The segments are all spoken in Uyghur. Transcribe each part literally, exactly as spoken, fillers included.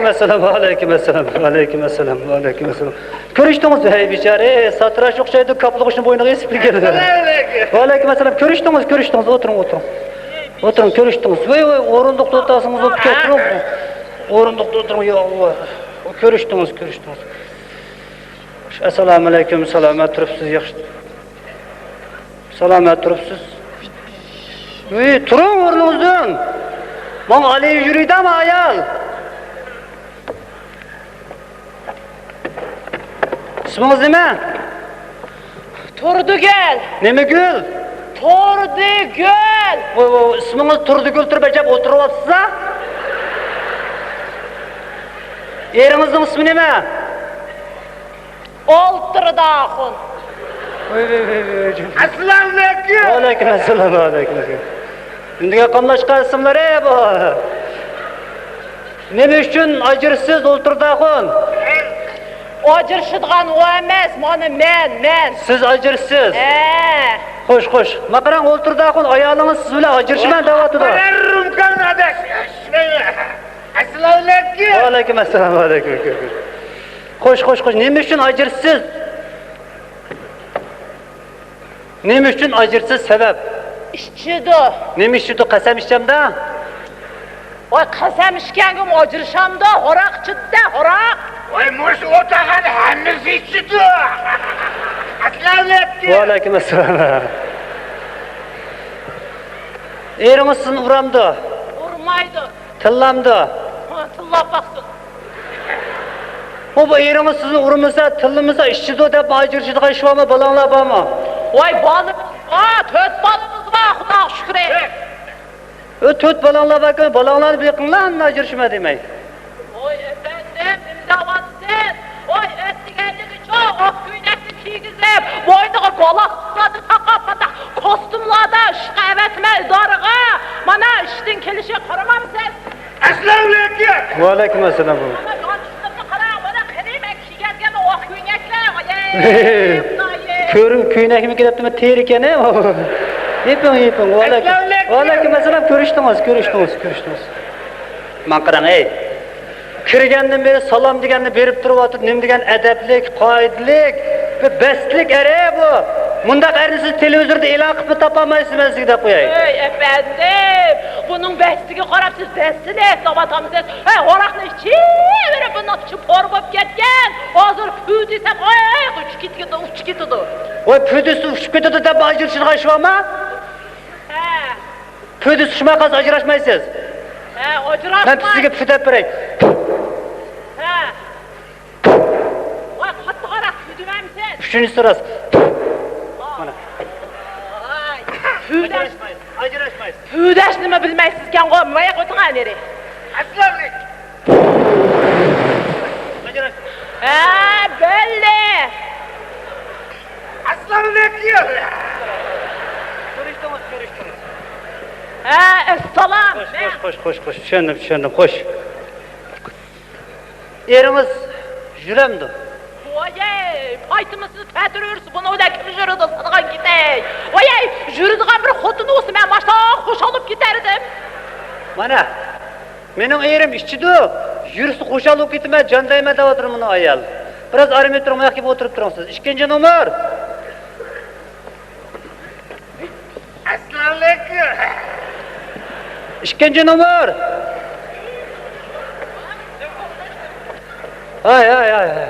ئەسسالام ئەلەيكۇم، ئەسسالام ئەلەيكۇم، ئەسسالام ئەلەيكۇم، ئەسسالام. كۆرۈشتىڭىزمۇ؟ ھەي، بىچارە، ئەي، ساتىراش ئوخشايدۇ، كاپلىغۇچنى بوينىغا ئېسىپ كەلدى. ئەسسالام ئەلەيكۇم. ۋەئەلەيكۇم ئەسسالام. كۆرۈشتىڭىز، كۆرۈشتىڭىز. ئولتۇرۇڭ، ئولتۇرۇڭ. ئولتۇرۇڭ، كۆرۈشتىڭىز. ۋەي، ۋەي، ئورۇندۇقتا ئولتۇرسىڭىز بولۇپ كەتتىڭىز. ئورۇندۇقتا ئولتۇرۇڭ، يا ئاللا. كۆرۈشتىڭىز، كۆرۈشتىڭىز. ئەسسالام ئەلەيكۇم، سالامەت تۇرۇپسىز، ياخشى. سالامەت تۇرۇپسىز. ۋىي، تۇرۇڭ ئورنىڭىزدىن. ماڭا ئالىي يۈرىدىما ئايال. ئىسمىڭىز نېمە؟ تۇردىگۈل. نېمە گۈل؟ تۇردىگۈل. ۋوي، ۋوي، ئىسمىڭىز تۇردىگۈل تۇرۇپ ئەجەب ئولتۇرۇۋاپسىز-ھە؟ ئېرىڭىزنىڭ ئىسمى نېمە؟ ئولتۇردا ئاخۇن. ۋەي، ۋەي، ۋەي، ۋەي. ئەسسالامۇئەلەيكۇم. ۋەئەلەيكۇم ئەسسالام، ۋەئەلەيكۇم ئەسسالام. نېمىدېگەن قاملاشقان ئىسىملار، ئەي، بۇ؟ نېمە ئۈچۈن ئاجرىشىسىز، ئولتۇردا ئاخۇن؟ ئاجرىشىدىغان ئۇ ئەمەس، مانا مەن، مەن. سىز ئاجرىشىسىز؟ ھە. خوش، خوش. ما قاراڭ، ئولتۇردا ئاخۇن، ئايالىڭىز سىز بىلەن ئاجرىشىمەن دەۋاتىدۇ. ئەسسالامۇئەلەيكۇم. ۋەئەلەيكۇم ئەسسالام، ۋەئەلەيكۇم ئەسسالام. خوش، خوش، خوش. نېمە ئۈچۈن ئاجرىشىسىز؟ نېمە ئۈچۈن ئاجرىشىسىز؟ سەۋەب؟ ئىچىدۇ. نېمە ئىچىدۇ؟ قەسەم ئىچەمدا؟ ۋاي، قەسەم ئىچكەنگىمۇ ئاجرىشامدۇ؟ ھاراق ئىچىدۇ-دە، ھاراق. ۋاي، مۇشۇ ئولتۇرغان ھەممىسى ئىچىدۇ. ئەسسالامۇئەلەيكۇم. ۋەئەلەيكۇم ئەسسالام. ئېرىڭىز سىزنى ئۇرامدۇ؟ ئۇرمايدۇ. تىللامدۇ؟ ھە، تىللاپ باقسۇن. بۇ، بۇ ئېرىڭىز سىزنى ئۇرمىسا، تىللىمىسا، ئىچىدۇ دەپ ئاجرىشىدىغان ئىش بارمۇ؟ بالاڭلار بارمۇ؟ ۋاي، بالىمىز بار، تۆت بالىمىز بار، خۇداغا شۈكرى. ئۆ، تۆت بالاڭلار باركەن، بالاڭلارنى بېقىڭلار، ئاندىن ئاجرىشىمەن دېمەي. ۋاي ئەپەندىم، نېمە دەۋاتىسىز؟ ۋاي ئەتىگەنلىكىچۇ ئاق كۆينەكنى كىيگۈزۈپ، بوينىغا بالاق سۇپرادى تاقاپ، پاتاق كوستيۇملاردا ئىشقا ئەۋەتىمەن ئىدارىغا. مانا ئىشتىن كېلىشىگە قارىمامسىز؟ ئەسسالامۇئەلەيكۇم. ۋەئەلەيكۇم ئەسسالام. مانا يانچۇقلىرىمنى قاراڭ، مانا قېنى مەن كىيگەن ئاق كۆينەكلەر، ۋاي. كۆرۈم كۆينەكمىكىن دەپتىمەن، تېرىكەن ھە. يېپىڭ، يېپىڭ. ۋەئەلەيكۇم. ئەسسالامۇئەلەيكۇم. ۋەئەلەيكۇم ئەسسالام. كۆرۈشتىڭىز، كۆرۈشتىڭىز، كۆرۈشتىڭىز. ماڭا قاراڭ، ئەي. كىرگەندىن بېرى سالام دېگەننى بېرىپ تۇرۇۋاتىدۇ. نېمە دېگەن ئەدەپلىك، قائىدىلىك، بىر بەستلىك ئەر-ە بۇ. مۇنداق ئەرنى سىز تېلېۋىزوردا ئېلان قىلىپمۇ تاپالمايسىز، مەن سىزگە دەپ قوياي. ئەي ئەپەندىم، بۇنىڭ بەستىگە قاراپ سىز بەستىنى ئېسلەۋاتامسىز؟ ھەي، ھاراقنى ئىچىۋېرىپ بۇنىڭ ئىچى پور بولۇپ كەتكەن. ھازىر پۈ دېسەم، ئاي، ئاي، ئاي، ئۇچۇپ كېتىدۇ، ئۇچۇپ كېتىدۇ. ۋاي، پۈ دېسە ئۇچۇپ كېتىدۇ دەپ ئاجرىشىدىغان ئىش بارمۇ؟ ھە. پۈ دېسە ئۇچماي قالسا ئاجراشمايسىز. ھە، ئاجراشماي. مەن سىزگە پۈ دەپ بېرەي. ھە. ۋاي، قاتتىق ھاراق، پۈ دېمەمسىز؟ ئۈچىنچىسى راست. مانا. ۋاي، پۈ دەپ. ئاجراشمايسىز، ئاجراشمايسىز. پۈ دەشنىمۇ بىلمەيسىزكەنغۇ، ماياق ئۆتۈڭ نېرى. ئەسلەملىك. ئاجراش. ھە، بەللى. ئەسلەملىك. كۆرۈشتىڭىز، كۆرۈشتىڭىز. ھە، ئەسسالام. خوش، خوش، خوش، خوش، خوش. چۈشەندىم، چۈشەندىم. خوش. ئېرىڭىز يۈرەمدۇ؟ ۋايەي، پايتىمىزنى تەتۈرۈرسە، بۇنىڭ بىلەن كىم يۈرىدۇ، سالغان كېتەي. ۋايەي، يۈرىدىغان بىر خوتۇن بولسا، مەن ماشتا خۇشال بولۇپ كېتەردىم. مانا، مېنىڭ ئېرىم ئىچىدۇ، يۈرسە خۇشال بولۇپ كېتىمەن، جان دەيمەن دەۋاتىدۇ مۇنۇ ئايال. بىراز ئارام ئېلىپ تۇرۇڭ، ماياقكە ئولتۇرۇپ تۇرۇڭ سىز. ئىككىنچى نومۇر. ئەسلەملىك. ئىككىنچى نومۇر. ھاي، ھاي، ھاي، ھاي.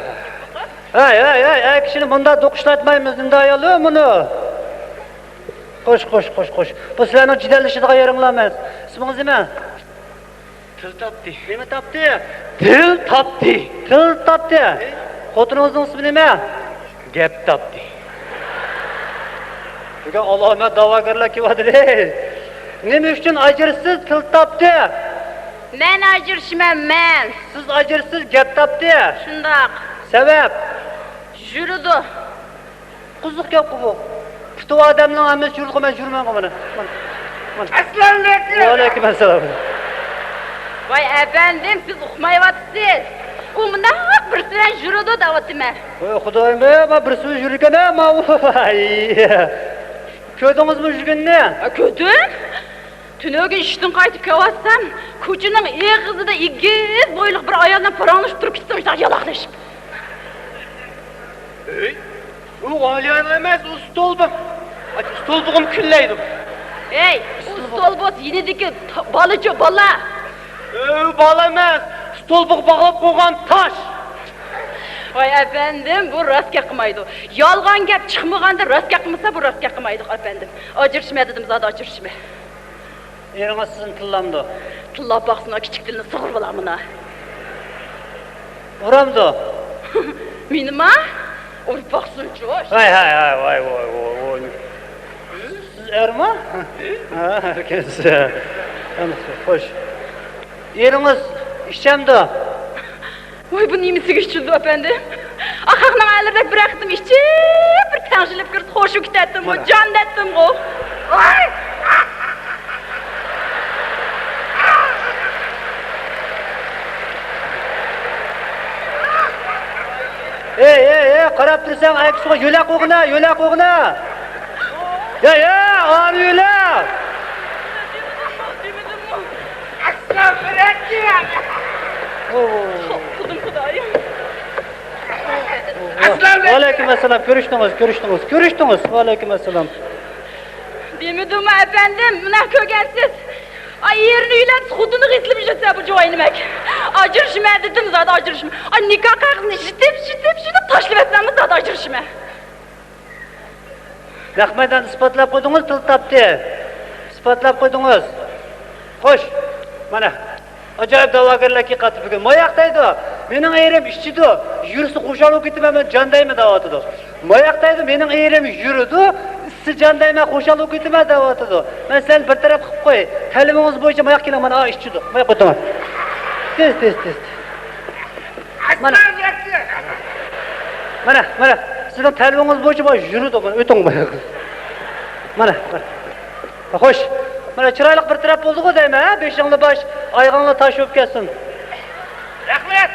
ھاي، ھاي، ھاي، ئەر كىشىنى مۇنداق دوقۇشلاتمايمىز، ئىنداق ئايال مۇنۇ. خوش، خوش، خوش، خوش. بۇ سىلەرنىڭ جېدەللىشىدىغان يېرىڭلار ئەمەس. ئىسمىڭىز نېمە؟ تىل تاپتى. نېمە تاپتى؟ تىل تاپتى. تىل تاپتى. خوتۇنىڭىزنىڭ ئىسمى نېمە؟ گەپ تاپتى. بۈگۈن ئالامەت داۋاگەرلەر كېلىۋاتىدۇ. نېمە ئۈچۈن ئاجرىشىسىز؟ تىل تاپتى. مەن ئاجرىشىمەن، مەن. سىز ئاجرىشىسىز، گەپ تاپتى. شۇنداق. سەۋەب؟ يۈرىدۇ. قىزىق گەپقۇ بۇ. پۈتۈن ئادەمنىڭ ھەممىسى يۈرىدىغۇ، مەن يۈرمەيمەنغۇ مانا. مانا. مانا. ئەسلەملىك. ۋەئەلەيكۇم ئەسسالام. ۋاي ئەپەندىم، سىز ئۇقمايۋاتىسىز. ئۇ مۇنداق بىرسى بىلەن يۈرىدۇ دەۋاتىمەن. ۋاي خۇدايىم، ئەي، مانا بىرسى بىلەن يۈرىدىكەن، ئە، ماۋۇ. كۆردىڭىزمۇ يۈرگىنىنى؟ ھە، كۆردۈم. تۈنۈگۈن ئىشتىن قايتىپ كېلىۋاتسام، كوچىنىڭ ئېغىزىدا ئېگىز بويلۇق بىر ئايال بىلەن پاراڭلىشىپ تۇرۇپ كېتىپتۇ، شۇنداق يالاقلىشىپ. ھەي، ئۇ ئايال ئەمەس، ئۇ ستولبۇق. ئاي، ستولبۇقۇم كۈنلەيدۇ. ھەي، ئۇ ستولبۇق يېنىدىكى تا-، بالىچۇ، بالا. ئۆ، بالا ئەمەس، ستولبۇق باغلاپ قويغان تاش. ۋاي ئەپەندىم، بۇ راست گەپ قىلمايدۇ. يالغان گەپ چىقمىغاندا راست گەپ قىلمىسا، بۇ راست گەپ قىلمايدۇ، ئەپەندىم. ئاجرىشىمەن دېدىم، زادى ئاجرىشىمەن. ئېرىڭىز سىزنى تىللامدۇ؟ تىللاپ باقسۇن، ئا كىچىك تىلىنى سۇغۇرۇۋالامىنا. ئۇرامدۇ؟ مېنىما؟ ئۇرۇپ باقسۇنچۇ. ھاي، ھاي، ھاي، ۋاي، ۋاي، ۋاي، ۋاي. سىز ئەرما؟ ھە، ئەركەنسىز. خوش. ئېرىڭىز ئىچەمدۇ؟ ۋاي، بۇ نېمىسىگە ئىچىدۇ، ئەپەندىم؟ ئاخاقنىڭ ئەرلىرىدەك بىرەر قېتىم ئىچىپ، بىر تەڭشىلىپ كىرسە، خوش كېتەتتىمغۇ، مانا. جان دەتتىمغۇ. ۋاي! ئەي، ئەي، ئەي، قاراپ تۇرساڭ، ئەكسىغا يۆلەك قويغىنا، يۆلەك قويغىنا. يا، يا، ئانى يۆلەك. قىلدىم خۇدايىم. ۋەئەلەيكۇم ئەسسالام، كۆرۈشتىڭىز، كۆرۈشتىڭىز، كۆرۈشتىڭىز. ۋەئەلەيكۇم ئەسسالام. دېمىدىممۇ ئەپەندىم، مۇنە كۆرگەنسىز. ئاي، ئېرىنى ئۆيلەپ، خوتۇنىغا ئېسىلىپ يۈرسە بۇ جۇۋاينىمەك. ئاجرىشىمەن دېدىم، زادى ئاجرىشىمەن. ئاي، نىكاھ قەغىزىنى يىتىپ، يىتىپ، يىتىپ تاشلىۋەتسەممۇ زادى ئاجرىشىمەن. نەق مەيداندا ئىسپاتلاپ قويدىڭىز، تىل تاپتى. ئىسپاتلاپ قويدىڭىز. خوش، مانا، ئاجايىپ دەۋاگەرلەر كېلىپ قاپتۇ بۈگۈن. ماياق دەيدۇ، مېنىڭ ئېرىم ئىچىدۇ، يۈرسە خۇشال بولۇپ كېتىمەن، مەن جان دەيمەن دەۋاتىدۇ. ماياق دەيدۇ، مېنىڭ ئېرىم يۈرىدۇ، ئىچسە جان دەيمەن، خۇشال بولۇپ كېتىمەن دەۋاتىدۇ. مەن سەن بىر تەرەپ قىلىپ قوي. تەلىپىڭىز بويىچە ماياق كېلىڭ، مانا، ئا، ئىچىدۇ. ماياق قويدۇڭ. تېز، تېز، تېز. مانا. مانا، مانا. سىزنىڭ تەلىپىڭىز بويىچە مانا يۈرىدۇ، مانا ئۆتۈڭ مانا. مانا، مانا. خوش. مانا چىرايلىق بىر تەرەپ بولدىغۇ دەيمەن، ھە؟ بېشىڭلا باش، ئايىغىڭلا تاش بولۇپ كەتسۇن. رەھمەت.